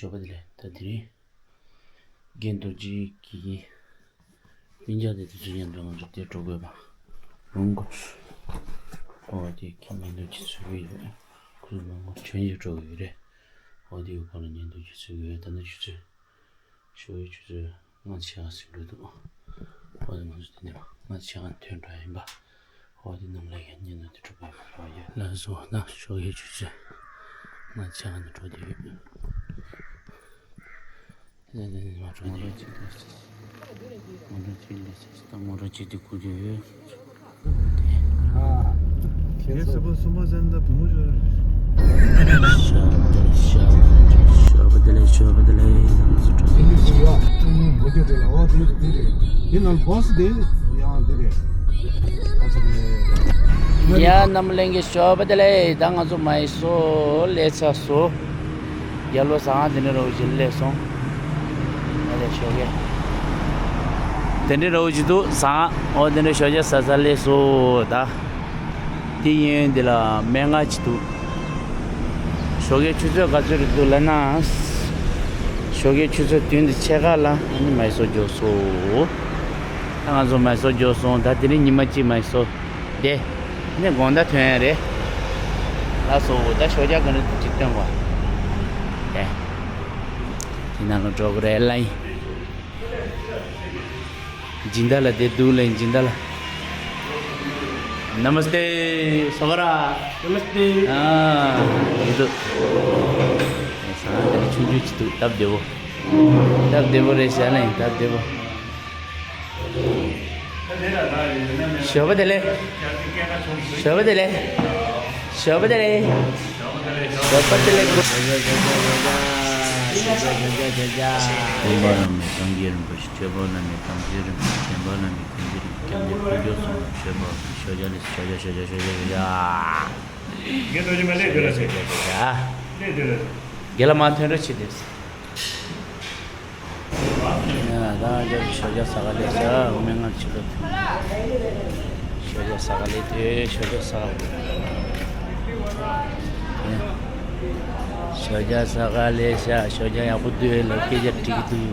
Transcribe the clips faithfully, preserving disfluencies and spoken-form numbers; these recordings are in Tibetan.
ཞོགས་པ་བདེ་ལེགས། ད་དེ་རིང་རྒན་རྡོ་རྗེ་གི་སྤུན་ཀྱག་དེ་དུས་ཚོད་མཉམ་དུ་ང་ཚོ་དེར་འགྲོ་དགོས་པ་ལུང་དགོས། ཨོ་དེ་ཁྱེད་ཉན་དུ་ཅི་ཚོད་ཡོད། ཁོ་ཚོ་མང་པོ་བྱོན་ཡོད་འགྲོ་གི་ཡོད་རེད། ཨོ་དེ་ཡོད་པ་ལ་ཉན་དུ་ཅི་ཚོད་ཡོད། ད་ནི་ཆུ་ཚོད་ཞོགས་པའི་ཆུ་ཚོད་ལྔ་ཕྱེད་ཀ་ཟིན་འགྲོ་འདུག་ཨོ་དེ་ང་ཚོ་དེ་ནས་ལྔ་ཕྱེད་ཀ་ཐོན་འགྲོ་ཡིན་པ། ཨོ་དེ་རྣམས་ལ་ཡང་ཉན་དུ་དེ་འགྲོ་དགོས་པ་ལ་ཡོད། ལགས་སོ། ད་ཞོགས་ཀའི་ཆུ་ཚོད་ལྔ་ཕྱེད་ཀ་ནས་འགྲོ་དེ་ཡོད། མོ་ཊ་གཅིག་དང་མོ་ཊ་གཅིག་དང་མོ་ཊ་གཅིག་དེ་སྒུག་རྒྱུ་ཡོད། ཁྱེད་ཚོ་བུ་གསུམ་པ་ཟན་ད་བུ་མོ་ཞོར། ཞོགས་པ་བདེ་ལེགས། ཞོགས་པ་བདེ་ལེགས། ཞོགས་པ་བདེ་ལེགས། ཡིན་ནི་ཟིག་ཡོད། མོ་ཊ་དེ་ལ་ཨོ་དེ་དེ་རེད། ཡིན་ནང་བོ་སི་དེ་ཡང་དེ་རེད། ཡ་རྣམ་གླིང་གི་ཞོགས་པ་བདེ་ལེགས། ད་ང་ཚོ་མའི་སོར་སླེབས་ཚར་སོང་། རྒྱལ་ལོ་ཟ་ཁང་དེ་འདྲ་རོ་བཞིན་སླེབས་སོང་། ཨ་ལས་ཞོགས་ཀས། དེ་འདྲ་རོ་བཞིན་འདུག་ཟ་ཁང་། ཨོ་དེ་འདྲ་ཞོགས་ཇ་ཟ་ས་སླེབས་སོང་། ད་དེ་གཡས་གཡོན་འདི་ལ་སྨན་ཁང་ཅིག་འདུག་ཞོགས་ཀའི་ཆུ་ཚོད་ག་ཚོད་རེད་འདུག་ལབ་ན། ཞོགས་ཀའི་ཆུ་ཚོད་བདུན་དང་ཕྱེད་ཀ་ལ་ཨ་ནི་མའི་སོར་འབྱོར་སོང་། ད་ང་ཚོ་མའི་སོར་འབྱོར་སོང་། ད་དེ་རིང་ཉི་མ་གཅིག་མའི་སོར་བསྡད། ཨ་ནི་དགོང་དག་ཐོན་ཡ་རེད། ལགས་སོ། ད་ཞོགས་ཇ་ག་འདྲ་འདུག་ཅིག་སྟོན་གོ། ཨེ། དེ་ནང་ལ་འགྲོ་དགོས་རེད་ལ་ཡིན། སྦྱིན་བདག་ལགས་དེ་འདུག་ལ་ཡིན། སྦྱིན་བདག་ལགས། ནམ་སྟེ་སོ་ག་ར། ནམ་སྟེ། ཨ། ཡོད་འདུག་ས་ཆུང་ཆུང་ཅིག་འདུག་སྟབས་བདེ་པོ། སྟབས་བདེ་པོ་རེད་ཤག་ལ་ཡིན། སྟབས་བདེ་པོ། ཞོགས་པ་བདེ་ལེགས། ཞོགས་པ་བདེ་ལེགས། ཞོགས་པ་བདེ་ལེགས། ཞོགས་པ་བདེ་ལེགས། ཞོགས་པ་བདེ་ལེགས། ཞོགས་པ་བདེ་ལེགས། ཆོས་འཕགས་བླ་མེད་གངས་ཀྱི་རིན་པོ་ཆེ། ཆོས་འཕགས་བླ་མེད་གངས་ཀྱི་རིན་པོ་ཆེ། ཆོས་འཕགས་བླ་མེད་གངས་ཀྱི་རིན་པོ་ཆེ། སྐྱབས་གནས་དཀོན་མཆོག་གསུམ་ལ་ཞོགས་པ། ཞོགས་ཇ་ལེགས། ཞོགས་ཇ་ཞོགས་ཇ་ཞོགས་ཇ་ཞོགས་ཇ། རྒན་རྡོ་རྗེ་མ་སླེབས་དུས་ལ་ཟེར། ཞོགས་ཇ་ཞོགས་ཇ། སླེབས་དུས་ལ་ཟེར། རྒན་ལགས་མར་ཐོན་རོགས་བྱེད་དེ། ཡ་ད་ཞོགས་ཇ་ཟ་ག་སླེབས་ས། སྨན་ཁང་ཕྱི་ལོགས་ཐོན། ཞོགས་ཇ་ཟ་ག་སླེབས་དུས། ཞོགས་ཇ་ཟ་ག་ཞོགས་ཇ་ཟ་ག་སླེབས་ཤག་ཞོགས་ཇ་ཡག་པོ་འདུག་ལ་སྐད་ཆ་དྲིས་ཀྱི་འདུག་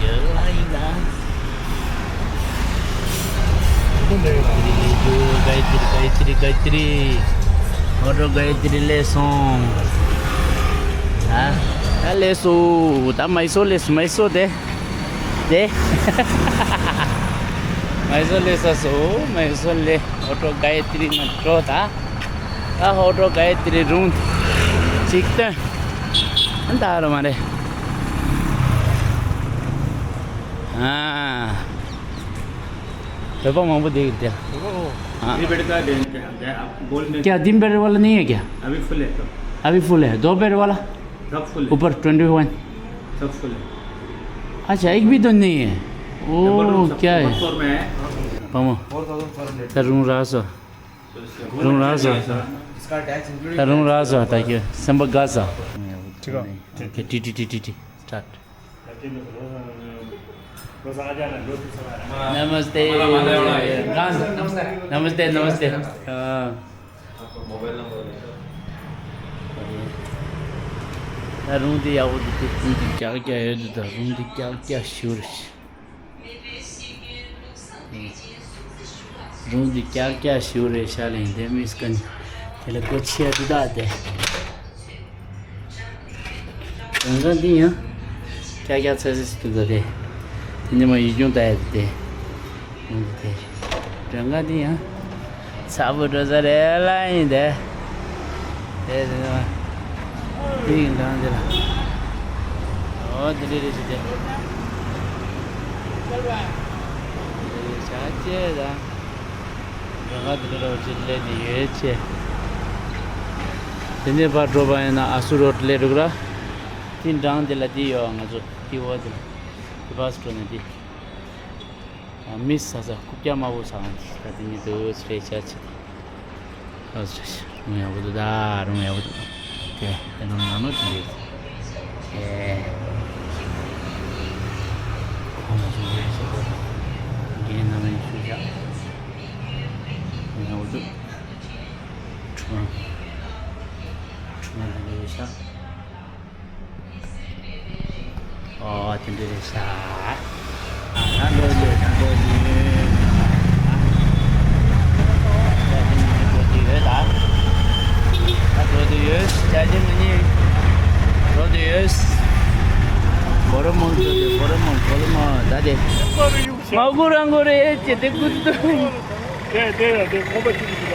ཡོད་ལ་ཡིན་ལ། ག་ཡི་ཏི་རི། ག་ཡི་ཏི་རི། ག་ཡི་ཏི་རི། ཨོ་ཏོ་ག་ཡི་ཏི་རི་སླེབས་སོང་། ད་ད་སླེབས་སོང་། ད་མའི་སོར་སླེབས་སོང་། མའི་སོར་དེ་དེ། མའི་སོར་སླེབས་ས་སོང་། མའི་སོར་སླེབས། ཨོ་ཏོ་ག་ཡི་ཏི་རི་ནང་འགྲོ་ད། ད་ཨོ་ཏོ་ག་ཡི་ཏི་རི་རུང་ཅིག་སྟོན། ད་ར་མ་རེད། ཨ། བོད་པ་མང་པོ་བསྡད་ཀྱི་འདུག हाँ। ये बेड का दे, दे, आप बोल दे। क्या तीन बेड वाला नहीं है क्या? अभी फुल है तो। अभी फुल है, दो बेड वाला? सब फुल है। ऊपर ट्वेंटी वन। सब फुल है। अच्छा, एक भी तो नहीं है। डबल रूम ओ, सब क्या है? फर्स्ट फ्लोर में है। पामो। Four thousand four hundred. ད་རུང་རག་སོང་། རུང་རག་སོང་། इसका अटैच इंक्लूडेड ད་རུང་རག་སོང་། ད་ཁྱོད་སེམས་པ་དགའ་སོང་། ठीक है। ཏི་ཏི་ཏི་ཏི་ཏི། स्टार्ट। नमस्ते। नमस्ते, नमस्ते। हाँ। ད་རུང་འདི་ཡག་པོ་འདུག་ད་རུང་འདི་ཀྱག་ཀྱག་ཡོད་འདུག་ད་རུང་འདི་ཀྱག་ཀྱག་ཞུ་རེད། རུང་འདི་ཀྱག་ཀྱག་ཞུ་རེད། ཤ་ལེན་དེ་མིས་ཀ་ནི་དེ་ལ་སྒོ་ཕྱེ་འདུག་ད་དེ། རང་ག་འདི་ཡང་ཀྱག་ཀྱག་ཚ་ཚ་ཞིག་འདུག་ད་དེ། དེ་ནི་མ་ཡུལ་ལྗོངས་ད་ཡ་དེ། འགྲོ་ག་འདི་ཡང་ཚ་པོ་འགྲོ་ས་རེད་ལ་ཡིན་ཏེ། དེ་དེ་ནི་མ་འདི་ཡིན་གང་དེ་ལ། ཨོ་དེ་འདྲ་རེད་ཅི་དེ། དེ་ཆ་ཅེ་ད། འགྲོ་ག་དེ་འདྲ་རོ་ཅི་ལས་དེ་ཡོད་ཅེ། དེ་ནས་ཕར་འགྲོ་བ་ཡིན་ན་ཨ་སུ་རོ་ལས་འགྲོ་གི་ར། དེ་འགྲམ་དེ་ལ་དེ་ཡོད། ང་ཚོ་དེ་འོག་དེ་ལ་དེ་བ་སུ་འགྲོ་ནས་དེ། མི་ཟ་ས་རྐུབ་བཀྱག་དམར་པོ་ཟ་ཁང་ཅིག་ད་དེ་ནི་དུ་སི་རེ་ཆ་ཆེ། ཨོ་སི་རེ་ཆ་རུང་ཡག་པོ་འདུག་ད་རུང་ཡག་པོ་འདུག་ཀེ་ཨེ་ལོ་ནང་ནོ་དེ་འདྲ་ཀེ། རྒན་རྣམ་གཉིས་ཆོས་བཤད། ཡང་འུ་ཚོ་ཁྲུང་ཁྲུང་དེ་འདྲ་རེད་ཤག་ཨོ་དེ་འདྲ་རེད་ཤག་ཨ་ད་འགྲོ་རྒྱུ་ད་འགྲོ་རྒྱུ། ད་འགྲོ་རྒྱུ་ཡོད་ད། ད་འགྲོ་རྒྱུ་ཡོད། ཅ་ཅི་མི་ཉན། འགྲོ་རྒྱུ་ཡོད། གོ་ར་མོལ་འགྲོ་རྒྱུ། གོ་ར་མོལ། གོ་ར་མོལ་ད་དེ། མ་གོ་རང་གོ་རེད་ཅེས་དེ་ཀུན་ཏུ། དེ་དེ་ཡ་དེ་ཁོམ་པ་ཅིག་ཅིག་ལ།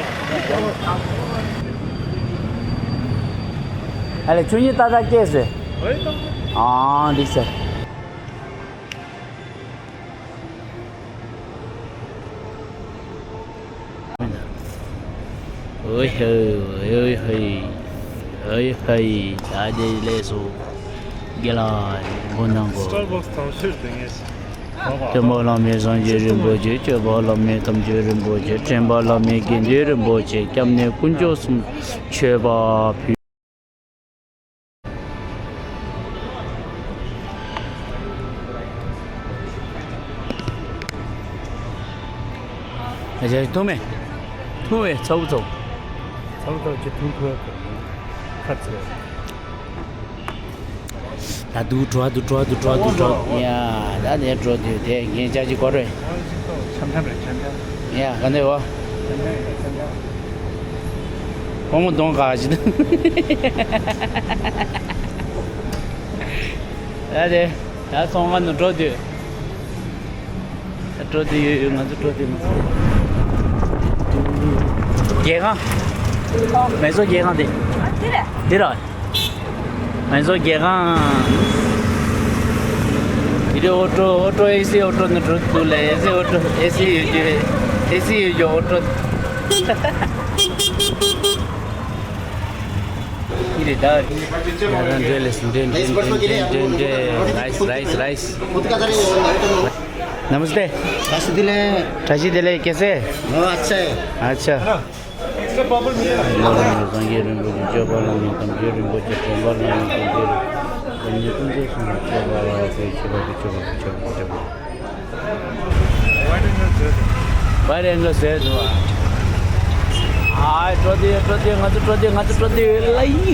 ཨ་ལེ་ཆོས་ཉིད་ཏག་ཏག་སྐྱེས་སོས། ཨོའི་ཏག་ཏག་ཨང་འགྲིག་ཟེར། ཨོའི་ཧོའི་ཨོའི་ཧོའི་ཨོའི་ཧོའི། ད་དེ་ལས་སོ། དགེ་ལགས་མགོ་ནང་གོ། Starbucks དང་ཤེར་དེ་ངས། སྟོན་པ་བླ་མེད་སངས་རྒྱས་རིན་པོ་ཆེ། སྐྱོབ་པ་བླ་མེད་དམ་ཆོས་རིན་པོ་ཆེ། འདྲེན་པ་བླ་མེད་དགེ་འདུན་རིན་པོ་ཆེ། སྐྱབས་གནས་དཀོན་མཆོག་གསུམ་མཆོད་པ་ཕུལ། ཨ་ཅག་འཐུང་མེད། འཐུང་བས་ཚ་བོ་ཚ་བོ། ཚ་བོ་ཚ་བོ་ཅིག་འཐུང་ཐུབ་ཡ་གི་ཁ་ཚ། ད་དུ་འགྲོ་འགྲོ་འགྲོ་འགྲོ་འགྲོ་འགྲོ། ཡ་ད་ནས་འགྲོ་དུས་དེ་ངས་ཅག་ཅིག་གོ་རེད། འཆམ་འཆམ་རེད་འཆམ་འཆམ། ཡ་ག་འདྲ་བ། འཆམ་འཆམ་རེད་འཆམ་འཆམ། ཕོ་མོ་གདོང་ག་ཅི་ད། ཡ་དེ། ཡ་སོང་ང་ནུ་འགྲོ་དུས། འགྲོ་དུས་ཡོད་ཡོད། ང་ཚོ་འགྲོ་དུས་ང་ཚོ། རྒྱལ་ཁང་། མེ་སོ་རྒྱལ་ཁང་དེ། ཨ་དེ་རེད། དེ་ར། མེ་སོ་རྒྱལ་ཁང་། དེ་རེད། ཨོ་ཊོ་ཨོ་ཊོ་ཨེ་སི་ཨོ་ཊོ་ནུ་འགྲོ་དུས་ལ་ཨེ་སི་ཨོ་ཊོ་ཨེ་སི་ཡོད་རྒྱུ་རེད། ཨེ་སི་ཡོད་རྒྱུ་ཨོ་ཊོ། འདི་རེད་ད། ཡ་རང་འདྲེ་ལས་འདྲེ་འདྲེ་འདྲེ་འདྲེ་འདྲེ། རའིས་རའིས་རའིས། नमस्ते। राशिदिले। राशिदिले कैसे? हाँ, अच्छा है। अच्छा। བར་ཡང་ག་ཟེར་འདུག་ཨ། ཨ་སྤྲོ་སྟེ་སྤྲོ་སྟེ་ང་ཚོ་སྤྲོ་སྟེ་ང་ཚོ་སྤྲོ་སྟེ་ལ་ཡིན།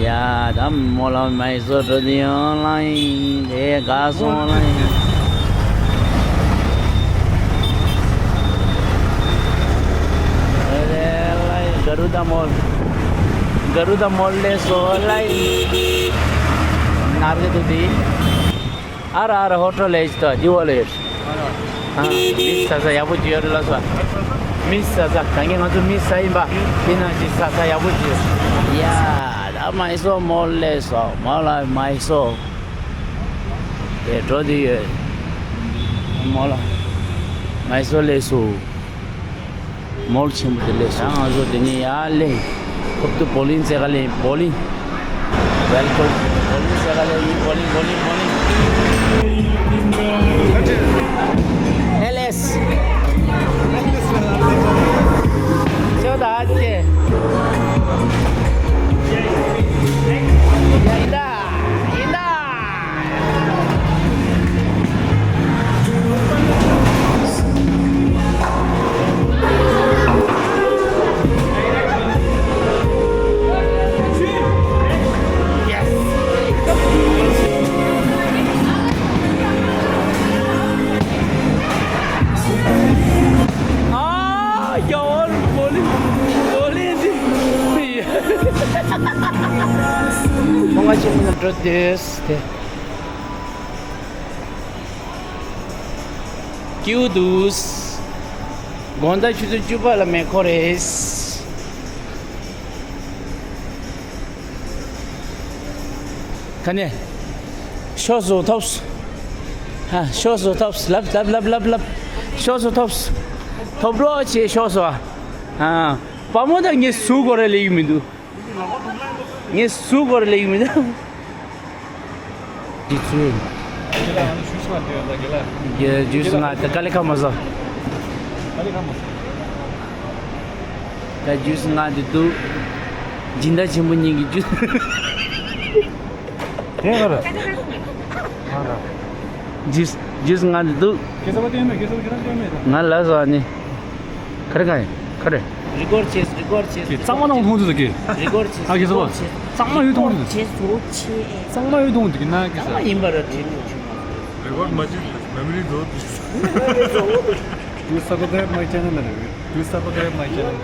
ཡ་ད་མོ་ལ་མའི་སོ་སྤྲོ་སྟེ་ཡང་ལ་ཡིན། དེ་ག་སོང་ལ་ཡིན། རེ་ལ་ཡིན། ག་རུ་ད་མོ། गरुदा मॉल ले सोलाई। नारगे दुदी। अर अर होटल ले तो जीवो ले। हाँ, मिस सासा याबो जियो ला सा। मिस सासा कांगे मा तो मिस साई बा। बिना जी सासा याबो जियो। या, दा माइसो मॉल ले सो, मॉल माइसो। ये तो दी। मॉल माइसो ले सो। མོལ་ཆེན་པོ་དེ་ལས་སོང་། ང་ཚོ་དེ་ནས་ཡར་ལེན། ཁོབ་ཏུ་བོ་ལིང་རྩེ་ག་ལེན། བོ་ལིང་། ཝེལ་ཀམ། བོ་ལིང་རྩེ་ག་ལེན། བོ་ལིང་། བོ་ལིང་། བོ་ལིང་། ཨེལ་ཨེས། ཅོ་ད་ཅེ། ཡ་ཡིན་ད། ཡིན་ད། ཁོང་ང་ཆེན་མོ་ན་འགྲོ་དུས་དེ། ཀྱུ་དུས། དགོང་དག་ཆུ་ཚོད་བཅུ་པ་ལ་མེ་འཁོར་རེད། ཁ་ནས། ཤོག་སུ་ཐོབ། ཧ་ཤོག་སུ་ཐོབ། ལབ་ལབ་ལབ་ལབ་ལབ། ཤོག་སུ་ཐོབ། ཐོབ་རོགས་བྱེད་ཤོག་སུ། ཨ། དཔའ་མོ་དང་ངས་སུ་གོ་རེ་ལེགས་མི་འདུག་ངས་སུ་གོ་རེ་ལེགས་མི་འདུག་ཇི་ཚུལ། རྒྱུ་སྲང་ང་དེ་དཀའ་ལས་ཁག་མ་བཟོ། ད་རྒྱུ་སྲང་ང་དེ་འདུག་སྦྱིན་བདག་ཆེན་པོ་གཉིས་ཀྱི་རྒྱུ། དེ་ག་རེད། ཇུས་ཇུས་ང་འདི་འདུག་ཁྱེད་ཚོ་བ་སྟོན་མེད། ཁྱེད་ཚོ་ཁྱེད་རང་སྟོན་མེད་ད། ང་ལ་སོ་ཨ་ནི། ག་རེ་ག་ཡིན་ག་རེ། རི་ཀོར་བྱས་རི་ཀོར་བྱས། ཁྱེད་གཙང་མ་ནང་མཐོང་ཚོད་ཀྱི། རི་ཀོར་བྱས། ཨ་ཁྱེད་ཚོ་བ། གཙང་མ་ཡོད་མཐོང་ཚོད། བྱས་ཚོད་ཆེ། གཙང་མ་ཡོད་མཐོང་ཚོད་ཀྱི་ན་ཁྱེད་ཚོ། གཙང་མ་ཡིན་པ་ར་བྲིས་ནས་བྱུང་མ་སོང་། རི་ཀོར་མ་བྱས་མེ་མོ་རི་རྫོགས་འདུག་མེ་མོ་རི་རྫོགས་འདུག Do subscribe my channel. Do subscribe my channel.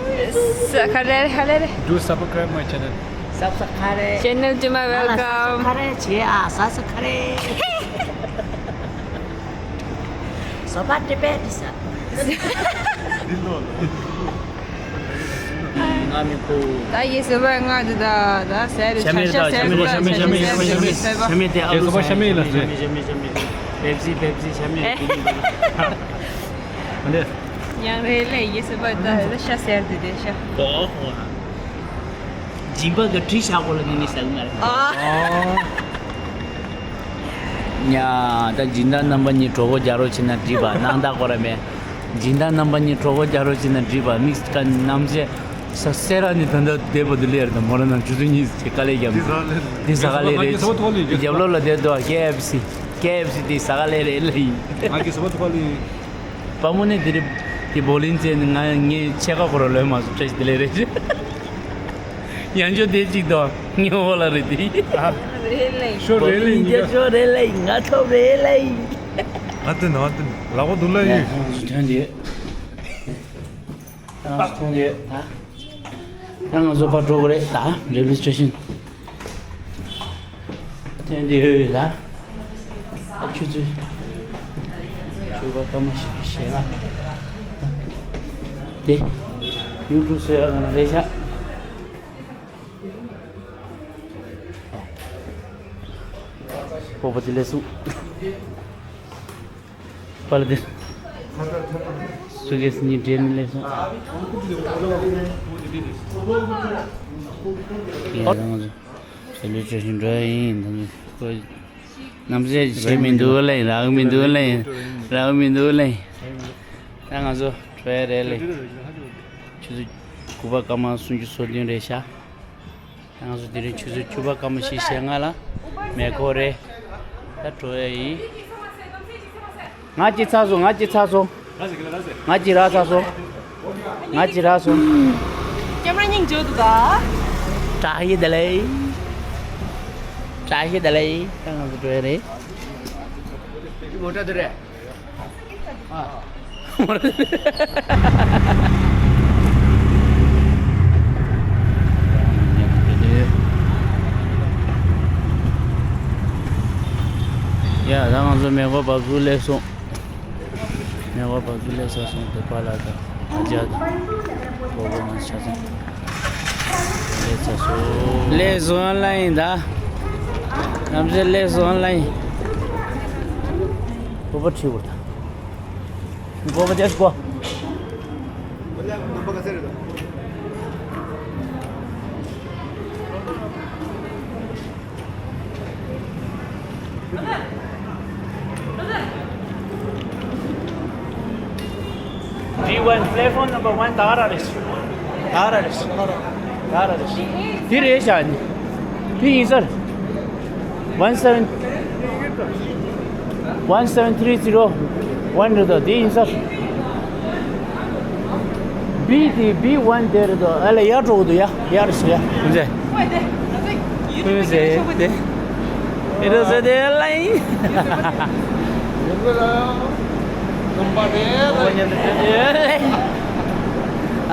Subscribe, subscribe. Do subscribe my channel. Subscribe. Channel to my welcome. Subscribe བྱེད་ཨ། Subscribe. བཟོ་པ་ཏི་པེ་ཏི་ས། ང་མི་ཁོ། ད་ཡེ་བཟོ་པ་ང་འདི་ད་ད་ཟེར་ཤ་མེད་ད། ཤ་མེད་ཤ་མེད་ཤ་མེད་ཤ་མེད་ཤ་མེད་ཤ་མེད་དེ་ཨ་ལོ། ཤ་མེད་ཤ་མེད་ལ་ཟེར། ཤ་མེད་ཤ་མེད་ཤ་མེད། པེབ་སི་པེབ་སི་ཤ་མེད་དེ་ནི་ཨ་འདི། ཡང་རེད་ལེ། ཡེ་བཟོ་པ་ད་ཤ་ཟེར་དེ་དེ་ཤ། ཨོ་ཧོ། སྦྱིན་པ་གི་བྲིས་བཞག་གོ་ལ་ནི་ནི་ཟ་གི་མ་རེད། ཨ། ཉ། ད་སྦྱིན་བདག་རྣམ་པ་གཉིས་གྲོགས་པོ་རྒྱ་རོ་ཕྱིན་ན་འགྲིག་པ། སྣང་དག་གོ་ར་མེད། སྦྱིན་བདག་རྣམ་པ་གཉིས་གྲོགས་པོ་རྒྱ་རོ་ཕྱིན་ན་འགྲིག་པ། དམིགས་ཀ་རྣམ་ཤེས་ས་སེ་ར་ནི་ད་ལྟ་བསྡད་པ་དུ་ལེར་དང་མོ་ར་ནང་ཆུ་ཚོད་གཉིས་ཀྱི་དཀའ་ལས་བརྒྱབ། འདི་ཟ་ལེ་རེད། རྒྱབ་ལོགས་ལ་བསྡད་འདུག་ཀེ་ཨེཕ་སི། ཀེ་ཨེཕ་སི་དེ་ཟ་ག་ལེ་རེད་ལེ་ཡིན། ང་གི་ཟ་བ་ཐུག་པ་ལེ་ཡིན། པ་མོ་ནི་དེ་རེད། དེ་བོ་ལིན་ཙེ་ནི་ང་ངའི་ཕྱེད་ཀ་ཁོ་ར་ལོས་མ་སོང་བཀྲ་ཤིས་བདེ་ལེགས་རེད། ཡང་ཅོ་དེ་གཅིག་དང་ངའི་འོ་ལ་རེད་དེ། ཤོ་རེད་ལེ་ཡིན། ཤོ་རེད་ལེ་ཡིན། ང་ཐོབ་རེད་ལེ་ཡིན། ང་ཏི་ན་ང་ཏི་ན་ལག་པ་འདུག་ལེ་ཡིན། ཐོན་དེ། ཐོན་དེ། ད་ང་ཚོ་ཕར་འགྲོ་དགོས་རེད་ད། རེལ་ཝེ་སི་ཊེ་ཤན། ཐོན་དེ་ཡོད་ཡོད་ད། ཆུ་ཚོད། ཆུ་བ་སྐར་མ་བཞི་བཅུ་ཞེ་ལྔ། དེ། ཡུ་ཊུབ་བཟོ་ཡག་ནང་རེད་ཤག་སྤོབས་པ་དེ་ལས་སུ། པ་ལ་དེ། སུ་གེ་སི་གཉིས་འདྲེས་ནས་སླེབས་སོང་། ཡ་ད་ང་ཚོ་ཞལ་ལུས་སྤྲོད་བཞིན་འགྲོ་ཡ་ཡིན། ད་ཚོ་ཁོ་ནམ་ཟས་བྱེད་མི་འདུག་ལེ། རག་མི་འདུག་ལེ། རག་མི་འདུག་ལེ། ད་ང་ཚོ་འགྲོ་ཡ་རེད་ལེ། ཆུ་ཚོད་དགུ་པ་སྐར་མ་སུམ་ཅུ་སོ་བདུན་རེད་ཤག་ང་ཚོ་དེ་རིང་ཆུ་ཚོད་བཅུ་པ་སྐར་མ་བཞི་ཞེ་ལྔ་ལ་མེ་འཁོར་རེད། ད་འགྲོ་ཡ་ཡིན། ང་ཅི་ཚར་སོང་། ང་ཅི་ཚར་སོང་། ང་ཅི་རག་ཚར་སོང་། ང་ཅི་རག་སོང་། ཀེམ་ར་སྙིང་རྗེ་འདུག་ད། བཀྲ་ཤིས་བདེ་ལེགས། བཀྲ་ཤིས་བདེ་ལེགས། ད་ང་ཚོ་འགྲོ་ཡ་རེད། ཡ་ད་ང་ཚོ་མེ་འཁོར་བབས་ཚུགས་སླེབས་སོང་། མེ་འཁོར་བབས་ཚུགས་སླེབས་ཚར་སོང་། དེ་པཱ་ལགས་དང་ཨ་ཅག་དང་གོ་བོ་ང་ཆ་ཚང་སླེབས་ཚར་སོང་། སླེབས་སོང་ལ་ཡིན་ད། ནམ་ཟེར་སླེབས་སོང་ལ་ཡིན། གོ་བོ་ཁྲིད་བོར་ད། Go over there, go. B one, platform number one, ད་ག་ར་རེད། ད་ག་ར་རེད། ད་ག་ར་རེད། འདི་རེད་ཤག་འདི་ཡིན་སར། One seven, one seven three zero one རེད་དོ། དེ་ཡིན་ས། B དེ་B one དེ་རེད་དོ། ཨ་ལས་ཡར་འགྲོ་གི་འདུག་ཡ། ཡར་སོང་ཡ། ཀུན་རྫས། ཀུན་རྫས་དེ། ཨེ་རོ་ཟེར་དེ་ལ་ཡིན།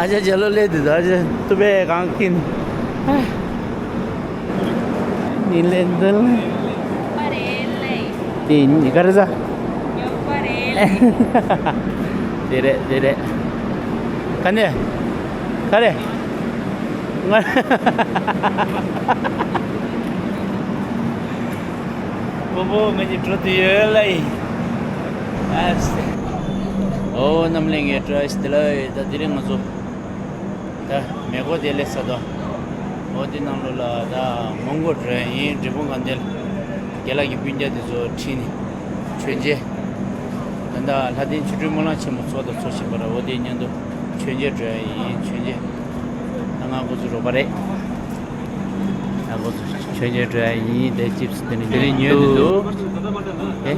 ཨ་ཅག་ཇ་ལོ་ལེ་དེ་དོ། ཨ་ཅག་ཏུ་བེ་གང་ཁིན། ཉིན་ལེན་དུ་ལེ། ཉོག་པ་རེད་ལེ། དེ་ཉིན་ག་རེ་ཟ། ཉོག་པ་རེད་ལེ། དེ་རེད་དེ་རེད། ག་ནས། ག་རེ། ང་། པོ་པོ་ང་གཉིས་འགྲོ་དུས་ཡོད་ལེ། ཨ་སེ། ཨོ་རྣམ་གླིང་གི་བཀྲ་ཤིས་བདེ་ལེགས། ད་དེ་རིང་ང་ཚོ། ད་མེ་འཁོར་དེ་སླེབས་ཚར་དོ། འོ་དེ་ནང་ལོགས་ལ་ད་མོན་གྷོ་འགྲོ་ཡ་ཡིན། འབྲས་སྤུངས་སྒང་དེ་ལ་རྒན་ལགས་ཀྱི་སྤུན་ཀྱག་དེ་ཚོ་ཁྲིད་ནས་མཆོད་མཇལ། ད་ལྟ་ལྷ་ལྡན་ཆོ་འཕྲུལ་སྨོན་ལམ་ཆེན་མོ་ཚོགས་དང་ཚོགས་བཞིན་པ་ར། འོ་དེ་མཉམ་དུ་མཆོད་མཇལ་འགྲོ་ཡ་ཡིན། མཆོད་མཇལ། ད་ང་ཁོ་ཚོའི་རོགས་པ་རེད། ད་ཁོ་ཚོ། མཆོད་མཇལ་འགྲོ་ཡ་ཡིན། དེ་ཅིབ་སི་དེ་ནི་དེ་རིང་ཉོས་འདུག་དེ་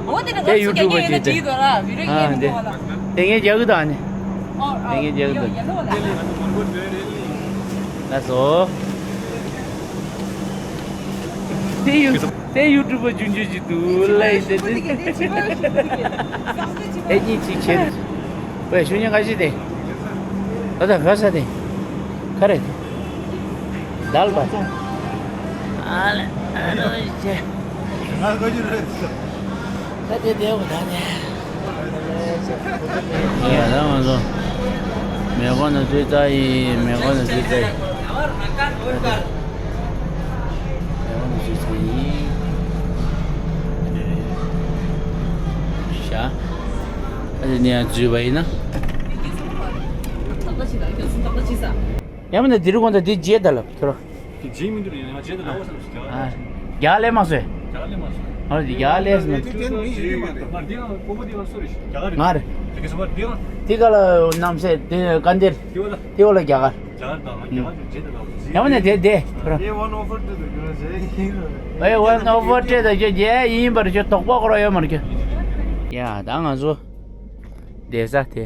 འོ་དེ་ནི་དེ་ང་ཚོ་ཡུ་ཊུབ་པ་ཅིག་དེ་ཨ་དེ་དེ་ངས་རྒྱག་གི་འདུག་ཨ་ནི། ཨ་དེ་ངས་རྒྱག་གི་འདུག་ལགས་སོ། དེ་ཡུ་དེ་ཡུ་ཊུབ་པ་ཆུང་ཆུང་ཅིག་འདུག་ལབ་ཡིན་དེ་དེ། ཨེ་གཉིས་གཅིག་བྱེད། ཝེ་ཤུ་ཉིན་ཁ་ཤི་དེ། ད་ད་ཕ་ས་དེ། ཁ་རེ། དལ་བ། ཨ་ལེ་ཨ་ལེ་ཅེ། ད་དེ་དེ་བ་ད་དེ། ཡ་ད་ང་ཚོ། མེ་ཀོ་ན་ཚུད་ད་ཡིན། མེ་ཀོ་ན་ཚུད་ད་ཡིན། ཤ། ཨ་ནི་ཡང་འཛུལ་བ་ཡིན་ན། ཡང་མིན་ན་འདི་རུ་གོང་ད་འདི་རྗེས་ད་ལབ་ཁྱོད་ར། འདི་རྗེས་མི་འདུག་ཡང་རྗེས་ད་ལབ་བསམ་ཞིག་རྒྱ་གར་ལས་མ་སོས། རྒྱ་གར་ལས་མ་སོས། ཨ་རྒྱ་གར་ལས་མ་སོས། འདི་ག་ལ་རྣམ་སྲས་འདི་ག་འདིར། འདི་ག་ལ་རྒྱ་གར། ཡང་ན་དེ་དེ། ཨེ་ཝན་ཨོ་ཕར་ཏྲེ་ད་ཁྱོད་རྗེས་ཡིན་པར་ཁྱོད་དོགས་པ་ཁོ་ར་ཡོད་མ་རེད་ཁྱོད། ཡ་ད་ང་ཚོ་བསྡད་ས་དེ།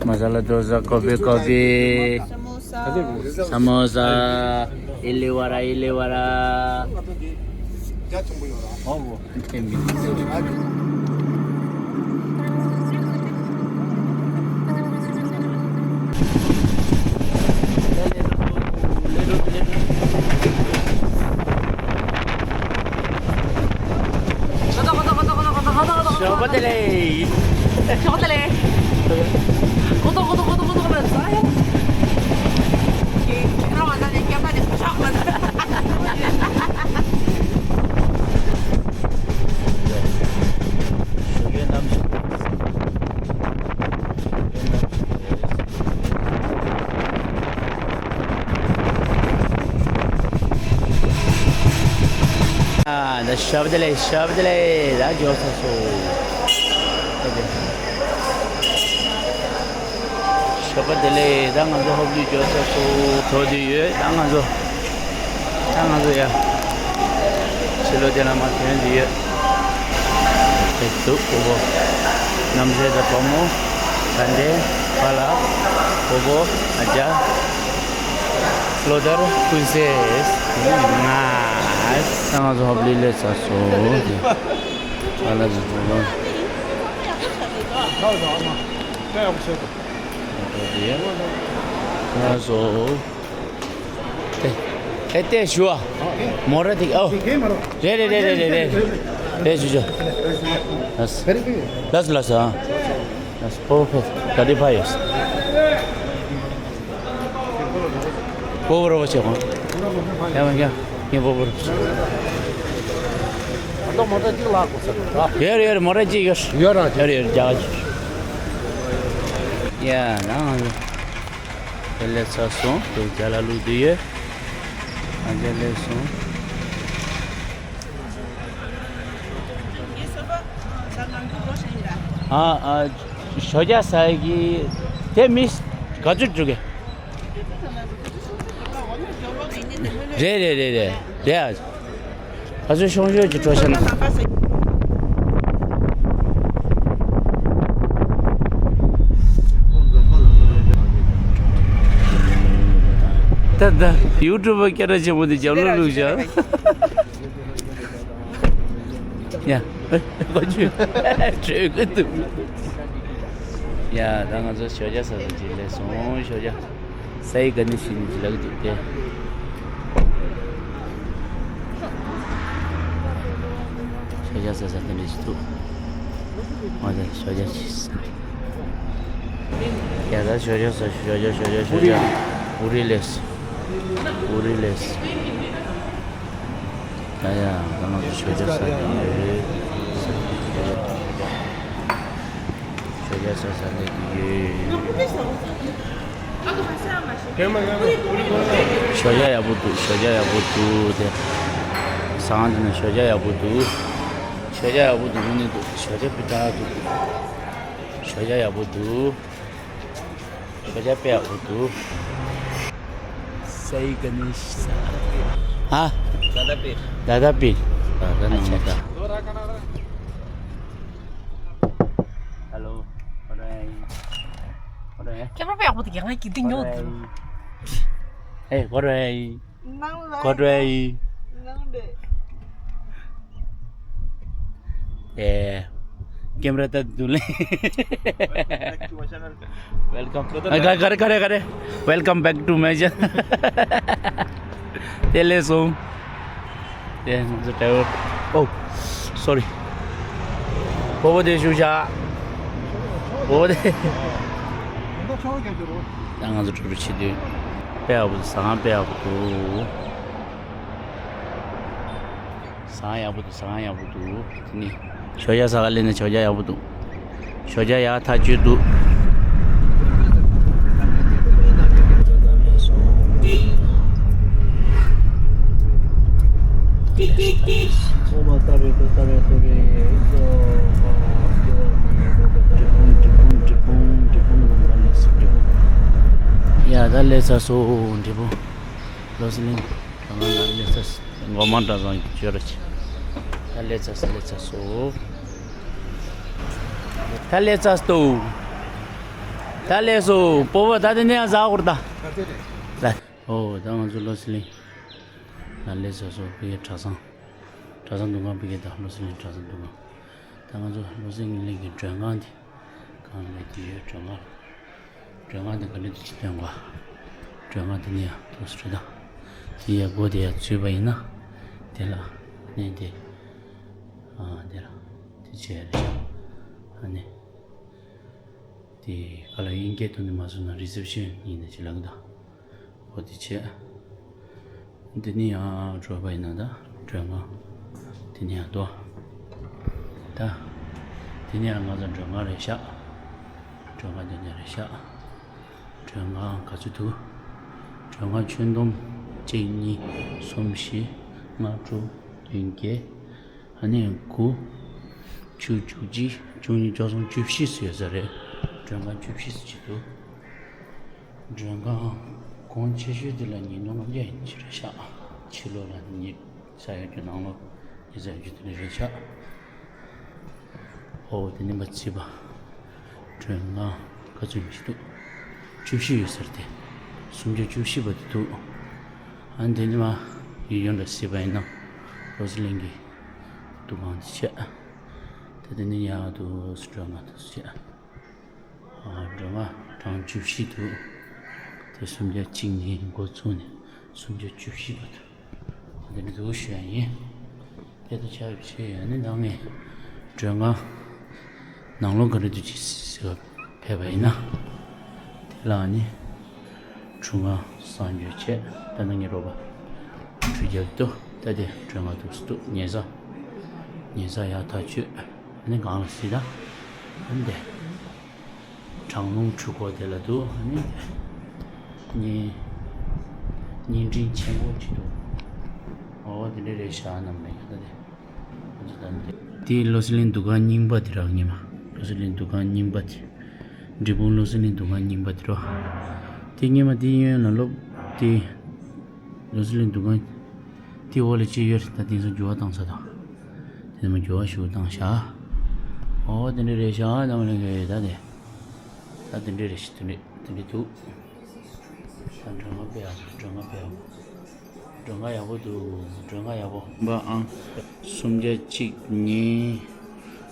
Masala dosa, coffee, coffee. Samosa. Samosa. Idli vada, idli vada. ཞོགས་པ་བདེ་ལེགས། ཞོགས་པ་བདེ་ལེགས། གོ་ཐོག་གོ་ཐོག་གོ་ཐོག་གོ་ཐོག་ལ་ཟ་ཡ། ཁྱེད་རང་བ་ད་ནས་སྐྱབས་ད་ནས་ཕྱག་མ་ཟ། ཞོགས་ཀའི་གནམ་གཤིས། ཨ། ད་ཞབས་བདེ་ལེགས། ཞབས་བདེ་ལེགས། ད་འབྱོར་ཚར་སོང་། ཞབས་བདེ་ལེགས། ད་ང་ཚོ་ཧོབ་ལི་འབྱོར་ཚར་སོང་། ཐོག་དེ་ཡོད། ད་ང་ཚོ། ད་ང་ཚོ་ཡ། ཕྱི་ལོགས་དེ་ལ་མ་ཐོན་དེ་ཡོད། དེ་འདུག་གོ་བོ། རྣམ་སྲས་དང་བུ་མོ། དགའ་ལྡན། པཱ་ལགས། གོ་བོ། ཨ་ཅག་བློ་དར། ཀུན་གསལ། ང་། ད་ང་ཚོ་ཧོབ་ལི་ལས་ཚར་སོང་། ཨ་ལ་ཟི་ཚོ་ལོ། ང་ཚོ། ཨེ་ཏེ་ཞུ་བ། མོ་ར་ཏིག་ཨོ། རེད་རེད། རེད་ཞུ་ཞུ། ལགས་ལགས་ལགས་ཨ། ལགས་པོ་ཕེ་ག་དེ་ཕ་ཡོད། པོ་པོ་རོ་བ་ཆེ་གོ། ཡ་མ་ཡ་ངས་པོ་པོ་རོ་བ་ཆེ། ད་མོ་ཏ་གཅིག་ལ་གོ་ས་ར། ཡོད་རེད་ཡོད་རེད། མོ་ཏ་གཅིག་ཡོད། ཡོད་ར་ཡོད་རེད་ཡོད་རེད། རྒྱ་གར་གཅིག། ཡ་ན་ང་ཚོ། དེ་ལས་ཚར་སོང་། དེ་རྒྱ་ལ་ལུག་དེ་ཡོད། ཨ་རྒྱ་ལས་སོང་། ཨ་ཨ། ཞོགས་ཇ་ཟ་གི་དེ་མི་ག་ཚོད་འགྲོ་གི། རེད་རེད་རེད་རེད་རེད། ཨ། ད་ཚོད་ཤོང་ཤོས་ཀྱི་འཕྲོ་ཤ་ན། ད་ད་ཡུ་ཊུབ་པ་སྐད་གྲགས་ཆེན་པོ་འདི་རྒྱབ་ལོགས་བླུགས་བཞག་ཡ། ཁོ་ཚོས་བྲོས་གི་འདུག་ཡ། ད་ང་ཚོ་ཞོགས་ཇ་ཟ་ས་ཅིག་སླེབས་སོང་། ཞོགས་ཇ། སའི་ག་ནི་ཤི་ནི་ཅི་ལག་འདུག་སྟེ། ཞོགས་ཇ་ཟ་ས་དེ་འདྲ་ཞིག་འདུག་འོ་དེ་ཞོགས་ཇ་ཅིག་ཟ། ཡ་ད་ཞོགས་ཇ་ཟ། ཞོགས་ཇ་ཞོགས་ཇ་ཞོགས་ཇ། ཨུ་རི་ལེས། ཨུ་རི་ལེས། ཡ་ཡ། ད་ང་ཚོ་ཞོགས་ཇ་ཟ་གི་ཡོད། ཞོ་ཇ་ཟ་ས་སླེབས་ཀྱི་ཡོད། ཞོ་ཇ་ཡག་པོ་འདུག་ཞོ་ཇ་ཡག་པོ་འདུག་དེ། ཟ་ཁང་དེ་ན་ཞོ་ཇ་ཡག་པོ་འདུག་ཞོ་ཇ་ཡག་པོ་འདུག་དངོས་གནས་འདུག་ཞོ་ཇ་དཔེ་དྲག་འདུག་ཞོ་ཇ་ཡག་པོ་འདུག་ཞོ་ཇ་དཔེ་ཡག་པོ་འདུག་སའི་ག་ནས་ཤི་ས། ཧ། ད་ལྟ་པིར། ད་ལྟ་པིར། ད་ལྟ་ནང་མ་ད། ཧ་ལོ། ཁོ་རེ། ཁོ་རེ། ཁྱེད་རང་དཔེ་ཡག་པོ་འདུག་ཡང་ང་གི་འདི་ཉོ་འདུག་ཨེ་ཁོ་རེ། ནང་ལ། ཁོ་རེ། ནང་ལ། ཨེ། ཀེམ་ར་ད་དུ་ལེ། Welcome to the ག་རེ་ག་རེ་ག་རེ། Welcome back to my channel. དེ་ལས་སོང་། དེ་ང་ཚོ་driver། Oh, sorry. བོ་བོ་དེ་བཞུགས་བཞག་བོ་བོ་དེ། ད་ང་ཚོ་driver་བྱེད་དུས། དཔེ་ཡག་པོ་འདུག་ཟ་ཁང་དཔེ་ཡག་པོ་འདུག་ཟ་ཁང་ཡག་པོ་འདུག་ཟ་ཁང་ཡག་པོ་འདུག་དེ་ནི་ཞོ་ཇ་ཟ་ག་སླེབས་ན་ཞོ་ཇ་ཡག་པོ་འདུག་ཞོ་ཇ་ཡག་ཐག་ཆོད་འདུག་ཡ་ད་སླེབས་ཚར་སོང་འབྲས་སྤུངས། ལོ་སི་ལིང་། ང་ལ་སླེབས་ཚར། འགོ་མ་འདྲ་བཟང་གི་བཅོས་ར་ཆེ། ད་སླེབས་ཚར་སླེབས་ཚར་སོ། ད་སླེབས་ཚར་སྟོ། ད་སླེབས་སོ་པོ་བོ་ད་དེ་ནས་ཡང་ཟ་ཧོར་ད། ད་ཨོ་ད་ང་ཚོ་ལོ་སི་ལིང་། ད་སླེབས་ཚར་སོ་བི་གེ་གྲྭ་ཚང་། གྲྭ་ཚང་འདུ་ཁང་བི་གེ་ད་ལོ་སི་ལིང་གྲྭ་ཚང་འདུ་ཁང་། ད་ང་ཚོ་ལོ་སི་ལིང་གི་མགྲོན་ཁང་འདི། གང་ལས་དེ་ཡོད་མགྲོན་ཁང་། མགྲོན་ཁང་དེ་ག་ལེ་དུ་ཅི་སྟོན་གོ། མགྲོན་ཁང་དེ་ནི་ཡང་ཏོག་སུ་རེད་ད། དེ་ཡ་སྒོ་དེ་ཡ་བཙུགས་པ་ཡིན་ན། དེ་ལ་ནི་དེ། ཨ་དེ་ལ་དེ་བྱས་རེད། ཨ་ནི། དེ་ག་ལ་དབྱིན་སྐད་ཐོག་ནས་མ་སོང་ན་རི་སེབ་ཤན་ཡིན་ན་ཅི་ལབ་གི་ད། འོ་དེ་བྱས། འདི་ནི་ཡང་འགྲོ་བ་ཡིན་ན་ད་མགྲོན་ཁང་། འདི་ནི་ཡང་དོ། ད། འདི་ནི་ཡང་ང་ཚོ་མགྲོན་ཁང་རེད་ཤག་མགྲོན་ཁང་འདི་ནི་རེད་ཤག་མགྲོན་ཁང་ག་ཚོད་འདུག་མགྲོན་ཁང་ཁྱོན་བསྡོམས་གཅིག་གཉིས་གསུམ་བཞི་ལྔ་དྲུག་བདུན་བརྒྱད། ཨ་ནི་དགུ། བཅུ་བཅུ་གཅིག་བཅུ་གཉིས་བཅུ་གསུམ་བཅུ་བཞི་ཙམ་ཡོད་ས་རེད། མགྲོན་ཁང་བཅུ་བཞི་ཙམ་ཅིག་འདུག་མགྲོན་ཁང་གོང་ཆེ་ཤོས་དེ་ལ་ཉིས་སྟོང་ལྔ་བརྒྱ་ཡིན་གྱི་རེད་ཤག་ཕྱི་ལོགས་ལ་ཉིས་ཙམ་ཡོད་རྒྱུ་ནང་ལོགས་ཉིས་ཙམ་ཡོད་རྒྱུ་དེ་འདྲ་རེད་ཤག་ཨོ་དེ་ནི་མ་བརྩིས་པ། མགྲོན་ཁང་ག་ཚོད་ཡིན་གྱི་འདུག་བཅུ་བཞི་ཡོད་ས་རེད་དེ། སུམ་བརྒྱ་བཅུ་བཞི་པ་དེ་འདུག་ཨ་ནི་དེ་ནི་མ་ཡོད་ཡོད་འདྲ་སྲིད་པ་ཡིན་ན། ལོ་སི་ལིང་གི་འདུ་ཁང་དེ་བྱས། ད་དེ་ནི་ཡག་འདུག་སུ་མགྲོན་ཁང་དེ་སུ་བྱས། ཨ་མགྲོན་ཁང་གྲངས་བཅུ་བཞི་འདུག་དེ་སུམ་བརྒྱ་གཅིག་ནས་འགོ་བཙུགས་ནས་སུམ་བརྒྱ་བཅུ་བཞི་བར་དུ་འདི་འདྲ་འདུག་ཞུ་ཡ་ཡིན། དེ་ལྟར་ཆགས་ཡོད་ཆེ་ཡོད་ནི་ནང་ནས་མགྲོན་ཁང་ནང་ལོགས་ག་རེ་འདུག་ཅི་ཟེར་བ་ཕེབས་པ་ཡིན་ན། དེ་ལ་ནི་གྲུ་ཁང་གསར་འཇོག་བྱས། ད་ནང་གི་རོགས་པ་གྲུ་རྒྱབ་ཏུ་ད་དེ་མགྲོན་ཁང་འདུག་སུ་འདུག་ཉལ་ས། ཉལ་ས་ཡག་ཐག་ཆོད། ཨ་ནི་སྒང་ལ་གཟིགས་དང་། ཨ་ནི་དེ། གྲང་རླུང་འཕྲུལ་འཁོར་དེ་ལ་འདུག་ཨ་ནི་དེ། བརྙན། བརྙན་འཕྲིན་ཆེན་པོ་ཅིག་འདུག་ཨོ་དེ་འདྲ་རེད་ཤག་རྣམས་ལ་ཡིན་ད་དེ། ང་ཚོ་ད་དེ། དེ་ལོ་སི་ལིང་འདུ་ཁང་རྙིང་པ་དེ་ར་སྔོན་མ། ལོ་སི་ལིང་འདུ་ཁང་རྙིང་པ་དེ། འབྲས་སྤུངས་ལོ་སི་ལིང་འདུ་ཁང་རྙིང་པ་དེ་ར། དེ་སྔོན་མ་དེ་གཡོན་ལ་ལོབས་དེ། ལོ་སི་ལིང་འདུ་ཁང་། དེ་འོག་ལ་ཅི་ཡོད་རེད་ད་དེང་སང་འགྱུར་བ་བཏང་ས་དང་། དེ་ནས་མ་འགྱུར་བ་ཞུ་བཏང་ཤག་ཨོ་དེ་འདྲ་རེད་ཤག་རྣམས་ལ་ཡིན་ད་དེ། ད་དེ་འདྲ་རེད་ཤག་དེ་འདྲ་དེ་འདྲ་འདུག་ད་མགྲོན་ཁང་དཔེ་ཡག་པོ་མགྲོན་ཁང་དཔེ་ཡག་པོ། མགྲོན་ཁང་ཡག་པོ་འདུག་མགྲོན་ཁང་ཡག་པོ། པ་ཨང་། སུམ་བརྒྱ་གཅིག་གཉིས།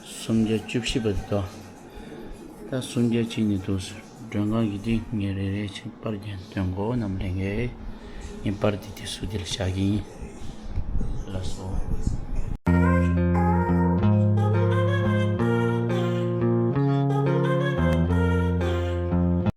སུམ་བརྒྱ་བཅུ་བཞི་པ་འདུག་ད་སུམ་བརྒྱ་གཅིག་ནས་འདུག་སེ་མགྲོན་ཁང་གི་དེ་ངས་རེ་རེ་བྱས་པར་རྒྱག་སྟོན་གོ་རྣམས་ལེན་གེ་ངས་པར་དེ་དེ་སུ་དེ་ལ་བཞག་གི་ཡིན། ལགས་སོ།